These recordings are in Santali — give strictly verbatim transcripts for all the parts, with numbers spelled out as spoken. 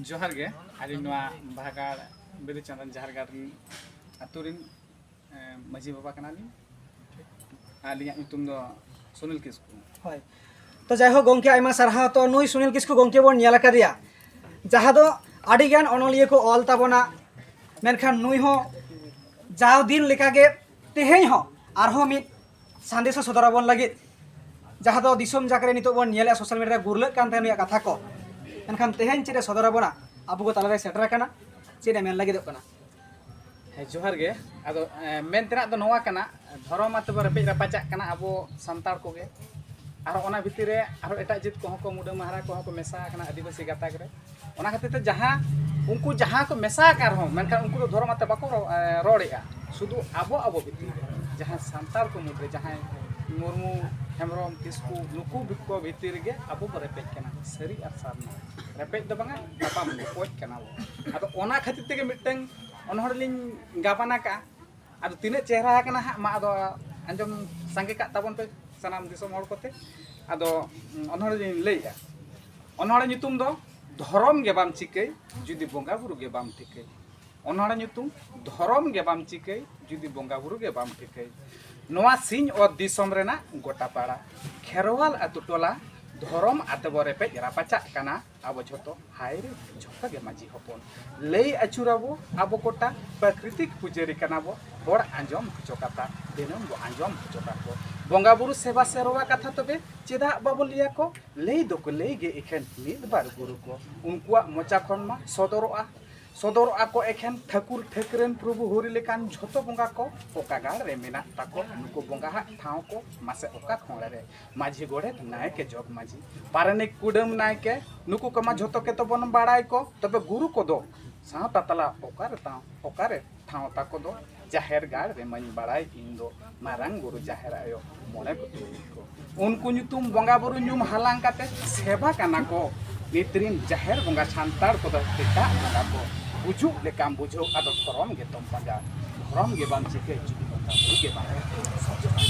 ᱡᱚᱦᱟᱨ ᱜᱮ᱾ ᱟᱹᱞᱤᱧ ᱱᱚᱣᱟ ᱵᱟᱦᱟᱜᱟᱲ ᱵᱤᱫᱩ ᱪᱟᱸᱫᱟᱱ ᱡᱟᱦᱮᱨ ᱜᱟᱲ ᱨᱮᱱ ᱟᱹᱛᱩ ᱨᱮᱱ, ᱮ, ᱢᱟᱹᱡᱷᱤ ᱵᱟᱵᱟ ᱠᱟᱱᱟᱞᱤᱧ᱾ ᱟᱹᱞᱤᱧᱟᱜ ᱧᱩᱛᱩᱢ ᱫᱚ ᱥᱩᱱᱤᱞ ᱠᱤᱥᱠᱩ᱾ ᱦᱳᱭ᱾ ᱛᱚ ᱡᱟᱭᱦᱳᱠ ᱜᱚᱢᱠᱮ, ᱟᱭᱢᱟ ᱥᱟᱨᱦᱟᱣ᱾ ᱛᱚ ᱱᱩᱭ ᱥᱩᱱᱤᱞ ᱠᱤᱥᱠᱩ ᱜᱚᱢᱠᱮ ᱵᱚᱱ ᱧᱮᱞ ᱟᱠᱟᱫᱮᱭᱟ, ᱡᱟᱦᱟᱸ ᱫᱚ ᱟᱹᱰᱤᱜᱟᱱ ᱚᱱᱚᱞᱤᱭᱟᱹ ᱠᱚ ᱚᱞ ᱛᱟᱵᱚᱱᱟ, ᱢᱮᱱᱠᱷᱟᱱ ᱱᱩᱭ ᱦᱚᱸ ᱡᱟᱣ ᱫᱤᱱ ᱞᱮᱠᱟᱜᱮ ᱛᱮᱦᱮᱧ ᱦᱚᱸ ᱟᱨᱦᱚᱸ ᱢᱤᱫ ᱥᱟᱸᱫᱮᱥ ᱮ ᱥᱚᱫᱚᱨ ᱟᱵᱚᱱ ᱞᱟᱹᱜᱤᱫ, ᱡᱟᱦᱟᱸ ᱫᱚ ᱫᱤᱥᱚᱢ ᱡᱟᱠ ᱨᱮ ᱱᱤᱛᱚᱜ ᱵᱚᱱ ᱧᱮᱞᱮᱫᱼᱟ, ᱥᱳᱥᱟᱞ ᱢᱤᱰᱤᱭᱟ ᱨᱮ ᱜᱩᱨᱞᱟᱹᱜ ᱠᱟᱱ ᱛᱟᱦᱮᱸ ᱱᱩᱭᱟᱜ ᱠᱟᱛᱷᱟ ᱠᱚ, ᱢᱮᱱᱠᱷᱟᱱ ᱛᱮᱦᱮᱧ ᱪᱮᱫ ᱮ ᱥᱚᱫᱚᱨ ᱟᱵᱚᱱᱟ, ᱟᱵᱚ ᱠᱚ ᱛᱟᱞᱟᱨᱮ ᱥᱮᱴᱮᱨ ᱟᱠᱟᱱᱟ, ᱪᱮᱫ ᱮ ᱢᱮᱱ ᱞᱟᱹᱜᱤᱫᱚᱜ ᱠᱟᱱᱟ? ᱦᱮᱸ, ᱡᱚᱦᱟᱨ ᱜᱮ᱾ ᱟᱫᱚ, ᱮ, ᱢᱮᱱ ᱛᱮᱱᱟᱜ ᱫᱚ ᱱᱚᱣᱟ ᱠᱟᱱᱟ, ᱫᱷᱚᱨᱚᱢ ᱟᱛᱮ ᱵᱚ ᱨᱮᱯᱮᱡ ᱨᱟᱯᱟᱪᱟᱜ ᱠᱟᱱᱟ ᱟᱵᱚ ᱥᱟᱱᱛᱟᱲ ᱠᱚᱜᱮ᱾ ᱟᱨ ᱚᱱᱟ ᱵᱷᱤᱛᱤᱨ ᱨᱮ ᱟᱨᱦᱚᱸ ᱮᱴᱟᱜ ᱡᱟᱹᱛ ᱠᱚᱦᱚᱸ ᱠᱚ, ᱢᱩᱰᱟᱹ ᱢᱟᱦᱟᱨᱟ ᱠᱚᱦᱚᱸ ᱠᱚ ᱢᱮᱥᱟ ᱟᱠᱟᱱᱟ ᱟᱹᱫᱤᱵᱟᱹᱥᱤ ᱜᱟᱛᱟᱠ ᱨᱮ᱾ ᱚᱱᱟ ᱠᱷᱟᱹᱛᱤᱨ ᱛᱮ ᱡᱟᱦᱟᱸ ᱩᱱᱠᱩ ᱡᱟᱦᱟᱸ ᱠᱚ ᱢᱮᱥᱟ ᱟᱠᱟᱱ ᱨᱮᱦᱚᱸ, ᱢᱮᱱᱠᱷᱟᱱ ᱩᱱᱠᱩ ᱫᱚ ᱫᱷᱚᱨᱚᱢ ᱟᱛᱮ ᱵᱟᱠᱚ ᱨᱚ-, ᱮ, ᱨᱚᱲᱮᱫᱼᱟ᱾ ᱥᱩᱫᱷᱩ ᱟᱵᱚ, ᱟᱵᱚ ᱵᱷᱤᱛᱤᱨ ᱨᱮ, ᱡᱟᱦᱟᱸᱭ ᱥᱟᱱᱛᱟᱲ ᱠᱚ ᱢᱩᱫᱽᱨᱮ, ᱡᱟᱦᱟᱸᱭ ᱢᱩᱨᱢᱩ, ᱦᱮᱢᱵᱨᱚᱢ, ᱠᱤᱥᱠᱩ, ᱱᱩᱠᱩ ᱠᱚ ᱵᱷᱤᱛᱤᱨ ᱨᱮᱜᱮ ᱟᱵᱚ ᱵᱚ ᱨᱮᱯᱮᱡ ᱠᱟᱱᱟ, ᱥᱟᱹᱨᱤ ᱟᱨ ᱥᱟᱨᱱᱟ᱾ ᱨᱮᱯᱮᱡ ᱫᱚ ᱵᱟᱝᱟ, ᱛᱟᱯᱟᱢ ᱜᱚᱯᱚᱡ ᱠᱟᱱᱟ ᱵᱚ᱾ ᱟᱫᱚ ᱚᱱᱟ ᱠᱷᱟᱹᱛᱤᱨ ᱛᱮᱜᱮ ᱢᱤᱫᱴᱟᱝ ᱚᱱᱚᱬᱦᱮ ᱞᱤᱧ ᱜᱟᱵᱟᱱ ᱟᱠᱟᱫᱼᱟ᱾ ᱟᱫᱚ ᱛᱤᱱᱟᱹᱜ ᱪᱮᱦᱨᱟ ᱟᱠᱟᱱᱟ ᱦᱟᱸᱜ, ᱢᱟ ᱟᱫᱚ ᱟᱸᱡᱚᱢ ᱥᱟᱸᱜᱮ ᱠᱟᱜ ᱛᱟᱵᱚᱱ ᱯᱮ ᱥᱟᱱᱟᱢ ᱫᱤᱥᱚᱢ ᱦᱚᱲ ᱠᱚᱛᱮ᱾ ᱟᱫᱚ, ᱩᱸ, ᱚᱱᱚᱬᱦᱮ ᱞᱤᱧ ᱞᱟᱹᱭᱮᱜᱼᱟ᱾ ᱚᱱᱚᱬᱦᱮ ᱧᱩᱛᱩᱢ ᱫᱚ ᱫᱷᱚᱨᱚᱢ ᱜᱮ ᱵᱟᱢ ᱪᱤᱠᱟᱹᱭ, ᱡᱩᱫᱤ ᱵᱚᱸᱜᱟ ᱵᱩᱨᱩ ᱜᱮ ᱵᱟᱢ ᱴᱷᱤᱠᱟᱹᱭ᱾ ᱚᱱᱚᱬᱦᱮ ᱧᱩᱛᱩᱢ ᱫᱷᱚᱨᱚᱢ ᱜᱮ ᱵᱟᱢ ᱪᱤᱠᱟᱹᱭ, ᱡᱩᱫᱤ ᱵᱚᱸᱜᱟ ᱵᱩᱨᱩ ᱜᱮ ᱵᱟᱢ ᱴᱷᱤᱠᱟᱹᱭ᱾ ᱱᱚᱣᱟ ᱥᱤᱧ ᱚᱛ ᱫᱤᱥᱚᱢ ᱨᱮᱱᱟᱜ ᱜᱚᱴᱟ ᱯᱟᱲᱟ, ᱠᱷᱮᱨᱣᱟᱞ ᱟᱛᱳ ᱴᱚᱞᱟ, ᱫᱷᱚᱨᱚᱢ ᱟᱛᱮ ᱵᱚ ᱨᱮᱯᱮᱡ ᱨᱟᱯᱟᱪᱟᱜ ᱠᱟᱱᱟ᱾ ᱟᱵᱚ ᱡᱷᱚᱛᱚ ᱦᱟᱭ ᱨᱮ ᱡᱷᱚᱛᱚ ᱜᱮ ᱢᱟᱹᱡᱷᱤ ᱦᱚᱯᱚᱱ᱾ ᱞᱟᱹᱭ ᱟᱹᱪᱩᱨᱟᱵᱚ ᱟᱵᱚ ᱠᱚᱴᱟ, ᱯᱨᱟᱠᱨᱤᱛᱤᱠ ᱯᱩᱡᱟᱹᱨᱤ ᱠᱟᱱᱟ ᱵᱚ, ᱦᱚᱲ ᱟᱸᱡᱚᱢ ᱦᱚᱪᱚ ᱠᱟᱛᱷᱟ ᱫᱤᱱᱟᱹᱢ ᱵᱚ ᱟᱸᱡᱚᱢ ᱦᱚᱪᱚ ᱠᱟᱠᱚ᱾ ᱵᱚᱸᱜᱟ ᱵᱩᱨᱩ ᱥᱮᱵᱟ ᱥᱮᱨᱣᱟ ᱠᱟᱛᱷᱟ ᱛᱚᱵᱮ ᱪᱮᱫᱟᱜ ᱵᱟᱵᱚ ᱞᱟᱹᱭ ᱟᱠᱚ? ᱞᱟᱹᱭ ᱫᱚᱠᱚ ᱞᱟᱹᱭ ᱜᱮ ᱮᱠᱷᱮᱱ ᱢᱤᱫ ᱵᱟᱨ ᱜᱩᱨᱩ ᱠᱚ, ᱩᱱᱠᱩᱣᱟᱜ ᱢᱚᱪᱟ ᱠᱷᱚᱱ ᱢᱟ ᱥᱚᱫᱚᱨᱚᱜᱼᱟ, ᱥᱚᱫᱚᱨᱚᱜᱼᱟ ᱠᱚ ᱮᱠᱷᱮᱱ ᱴᱷᱟᱹᱠᱩᱨ ᱴᱷᱟᱹᱠᱨᱟᱹᱱ ᱯᱨᱚᱵᱷᱩ ᱦᱚᱨᱤ ᱞᱮᱠᱟᱱ ᱡᱷᱚᱛᱚ ᱵᱚᱸᱜᱟ ᱠᱚ ᱚᱠᱟ ᱜᱟᱲ ᱨᱮ ᱢᱮᱱᱟᱜ ᱛᱟᱠᱚ, ᱱᱩᱠᱩ ᱵᱚᱸᱜᱟ ᱦᱟᱜ ᱴᱷᱟᱶ ᱠᱚ ᱢᱟᱥᱮ ᱚᱠᱟ ᱠᱷᱚᱸᱲᱮ ᱨᱮ? ᱢᱟᱹᱡᱷᱤ ᱜᱚᱰᱮᱛ ᱱᱟᱭᱠᱮ ᱡᱚᱜᱽ ᱢᱟᱹᱡᱷᱤ ᱯᱟᱨᱟᱱᱤᱠ ᱠᱩᱰᱟᱹᱢ ᱱᱟᱭᱠᱮ, ᱱᱩᱠᱩ ᱠᱚᱢᱟ ᱡᱷᱚᱛᱚ ᱜᱮᱛᱚ ᱵᱚᱱ ᱵᱟᱲᱟᱭ ᱠᱚ, ᱛᱚᱵᱮ ᱜᱩᱨᱩ ᱠᱚᱫᱚ ᱥᱟᱶᱛᱟ ᱛᱟᱞᱟ ᱚᱠᱟᱨᱮ ᱴᱷᱟᱶ, ᱚᱠᱟᱨᱮ ᱴᱷᱟᱶ ᱛᱟᱠᱚ ᱫᱚ? ᱡᱟᱦᱮᱨ ᱜᱟᱲ ᱨᱮ ᱢᱟᱧ ᱵᱟᱲᱟᱭ ᱤᱧ ᱫᱚ ᱢᱟᱨᱟᱝ ᱵᱩᱨᱩ ᱡᱟᱦᱮᱨ ᱟᱭᱳ ᱢᱚᱬᱮ ᱠᱚ ᱛᱩᱨᱩᱭ ᱠᱚ᱾ ᱩᱱᱠᱩ ᱧᱩᱛᱩᱢ ᱵᱚᱸᱜᱟ ᱵᱩᱨᱩ ᱧᱩᱢ ᱦᱟᱞᱟᱝ ᱠᱟᱛᱮ ᱥᱮᱵᱟ ᱠᱟᱱᱟ ᱠᱚ᱾ ᱱᱤᱛ ᱨᱤᱱ ᱡᱟᱦᱮᱨ ᱵᱚᱸᱜᱟ ᱥᱟᱱᱛᱟᱲ ᱠᱚᱫᱚ ᱮᱴᱟᱜ ᱵᱚᱸᱜᱟ ᱠᱚ ᱵᱩᱡᱷᱩᱜ ᱞᱮᱠᱟᱢ ᱵᱩᱡᱷᱟᱹᱣ, ᱟᱫᱚ ᱫᱷᱚᱨᱚᱢ ᱜᱮᱛᱚᱢ ᱯᱟᱸᱡᱟ᱾ ᱫᱷᱚᱨᱚᱢ ᱜᱮ ᱵᱟᱢ ᱪᱤᱠᱟᱹᱭ, ᱡᱩᱫᱤ ᱵᱚᱸᱜᱟ ᱵᱩᱨᱩ ᱜᱮ ᱵᱟᱢ ᱥᱟᱡᱚᱜᱼᱟ᱾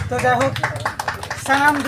ᱛᱚ ᱡᱟᱭᱦᱳᱠ, ᱥᱟᱱᱟᱢ